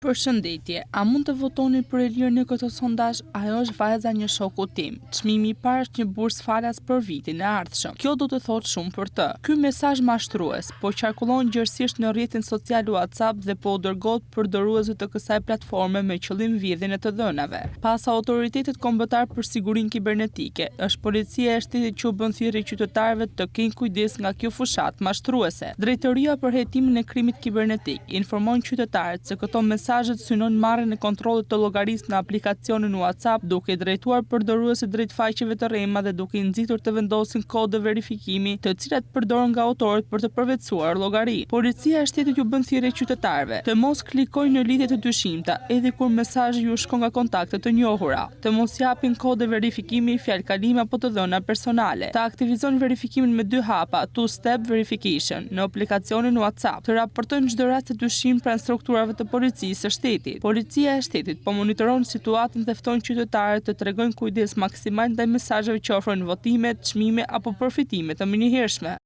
Përshëndetje, a mund të votoni për Elirën në këtë sondazh? Ajo është vajza e një shoku tim. Çmimi i parë është një bursë falas për vitin e ardhshëm. Kjo do të thotë shumë për të. Ky mesazh mashtrues po qarkullon gjerësisht në rrjetin social WhatsApp dhe po u dërgohet përdoruesve të kësaj platforme me qëllim vjedhjen e të dhënave. Pas Autoritetit Kombëtar për Sigurinë Kibernetike, është Policia e Shtetit që u bën thirrje qytetarëve të kenë kujdes nga kjo fushatë mashtruese. Drejtoria për Hetimin e Krimit Kibernetik informon qytetarët se këto mesazhet synojnë marrjen e kontrollit të llogarisë në aplikacionin WhatsApp, duke i drejtuar përdoruesit drejt faqeve të rrema dhe duke i nxitur të vendosin kode verifikimi, të cilat përdoren nga autorët për të përvetësuar llogarinë. Policia e Shtetit ju bën thirrje qytetarëve të mos klikojnë në lidhje të dyshimta, edhe kur mesazhi ju shkon nga kontakte të njohura, të mos japin kode verifikimi, fjalëkalime apo të dhëna personale, të aktivizojnë verifikimin me dy hapa, two-step verification, në aplikacionin WhatsApp, të raportojnë çdo rast të dyshimtë pranë strukturave të Policisë së Shtetit. Policia e Shtetit po monitoron situatën dhe fton qytetarët të tregojnë kujdes maksimal ndaj mesazheve që ofrojnë votime, çmime apo përfitime të menjëhershme.